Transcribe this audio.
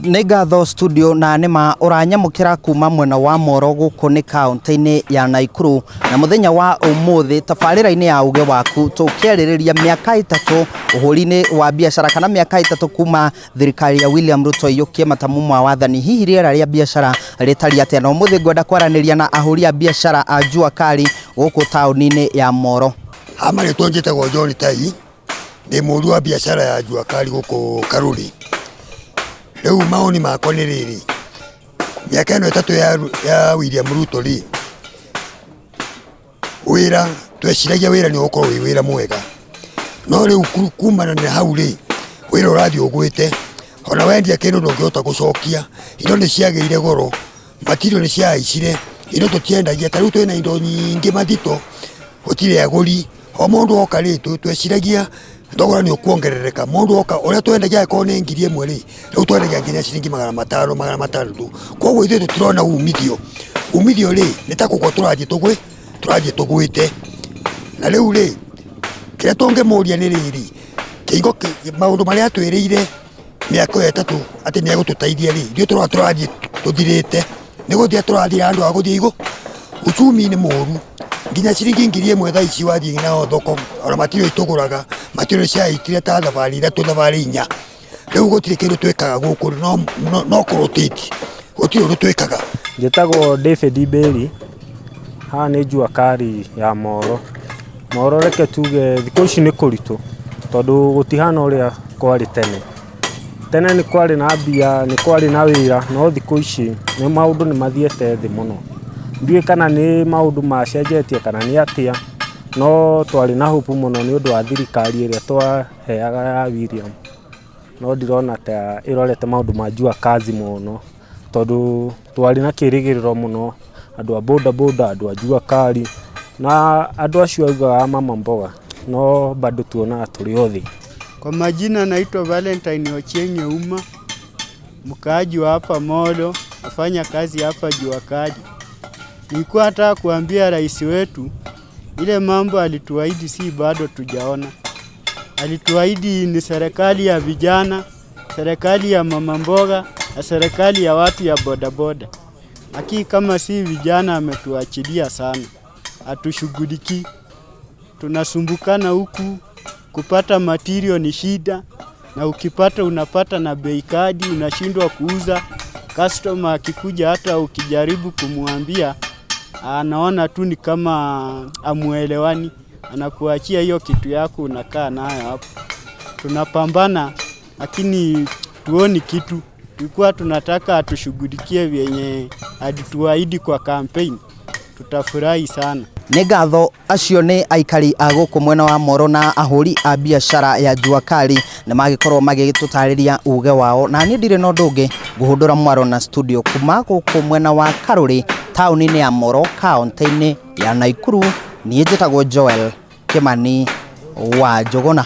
Nĩ ngatho studio na nĩma ũranyamũkĩra kuma mwena wa Moro gũkũ nĩ kaũntĩ-inĩ ya Naikuru na mũthenya wa ũmũthĩ tabarĩra-inĩ ya uge waku tũkĩarĩrĩria mĩaka 3 ũhũri-inĩ wa biacara kana mĩaka 3 kuma thirikari ya William Ruto iyũkie matamu ma wathani. Hihi rĩera rĩa biacara rĩtariĩ atĩa? Na ũmũthĩ ngwenda kwaranĩria na ahũri a biacara a Jua Kali gũkũ taũni-inĩ ya Moro. Ha marĩtwa njĩtagwo John Tai, ndĩ mũhũri wa biacara ya Jua Kali gũkũ Karũri. Rĩu mawoni makwa nĩ rĩrĩ, mĩaka ĩno 3 ya William Ruto rĩ, wĩra tweciragia wĩra nĩ ũgũkorwo wĩ wĩra mwega, no rĩu kumana na hau rĩ, wĩra ũrathiĩ ũgwĩte, ona wendia kĩndũ ndũngĩhota gũcokia, indo nĩ ciagĩire goro, material nĩ ciahaicire, indo tũtiendagia, ta rĩu twĩna indo nyingĩ mathito, gũtirĩ agũri, o mũndũ oka rĩ, tweciragia thogora nĩ ũkuongerereka, mũndũ oka ũrĩa twendagia angĩkorwo nĩ 1000 rĩ, rĩu twendagia nginya ciringi 500, 600, koguo ithuĩ tũtirona umithio, umithio rĩ, nĩ ta kũgwa tũrathiĩ tũgwĩte, na rĩu rĩ, kĩrĩa tũngĩmũria nĩ rĩrĩ, kĩhingo maũndũ marĩa atwĩrĩire mĩaka ĩyo 3 atĩ nĩ egũtũteithia rĩ, ithuĩ tũrona tũrathiĩ tũthirĩte, nĩ gũthira tũrathira handũ ha gũthiĩ igũrũ, uchumi nĩ mũru, nginya ciringi 1000 thaa ici wathiĩ nayo thoko, ona material tũgũraga, material ciahaicire ta thabarĩ 3 thabarĩ 4, rĩu gũtirĩ kĩndũ twĩkaga gũkũ no kũ rotate, gũtirĩ ũndũ twĩkaga. Njĩtagwo David Mberi, haha nĩ Jua Kali ya Moro. Moro reke tuge thikũ ici nĩ kũritũ tondũ gũtihana ũrĩa kwarĩ tene. Tene nĩ kwarĩ na mbia, nĩ kwarĩ na wĩra, no thikũ ici nĩ maũndũ nĩ mathiĩte thĩ mũno. Ndiũĩ kana nĩ maũndũ macenjetie kana nĩ atĩa, no twarĩ na hope mũno nĩ ũndũ wa thirikari ĩrĩa twaheaga ya William. No ndirona ta ĩrorete maũndũ ma Jua Kali mũno, tondũ twarĩ na kĩrĩgĩrĩro mũno, andũ a boda boda, andũ a Jua Kali, na andũ acio augaga mama mboga, no bado tuonaga tũrĩ o thĩ. Kwa majina naitwa Valentine Ochieng Ouma, mkaaji wa hapa Molo, nafanya kazi hapa Jua Kali. Nilikuwa nataka kuambia rais wetu ile mambo alituahidi si bado tujaona. Alituahidi ni serikali ya vijana, serikali ya mama mboga na serikali ya watu ya bodaboda. Lakini kama si vijana ametuachilia sana, hatushughuliki. Tunasumbukana huku, kupata material ni shida, na ukipata unapata na bei kali, unashindwa kuuza. Customer akikuja hata ukijaribu kumwambia anaona tu ni kama amuelewani, anakuachia hiyo kitu yako unakaa nayo hapo. Tunapambana lakini tuoni kitu. Tulikuwa tunataka atushughulikie vyenye alituahidi kwa campaign, tutafurahi sana. Nĩ ngatho acio nĩ aikari a gũkũ mwena wa Moro na ahũri a biacara ya Jua Kali nĩ magĩkorwo magĩtũtarĩria uge wao, na niĩ ndirĩ na ũndũ ũngĩ ngũhũndũra mwaro na studio kuma gũkũ mwena wa Karũri taũni-inĩ ya Moro kaũntĩ-inĩ ya Naikuru. Niĩ njĩtagwo Joel Kimani wa Njũgũna.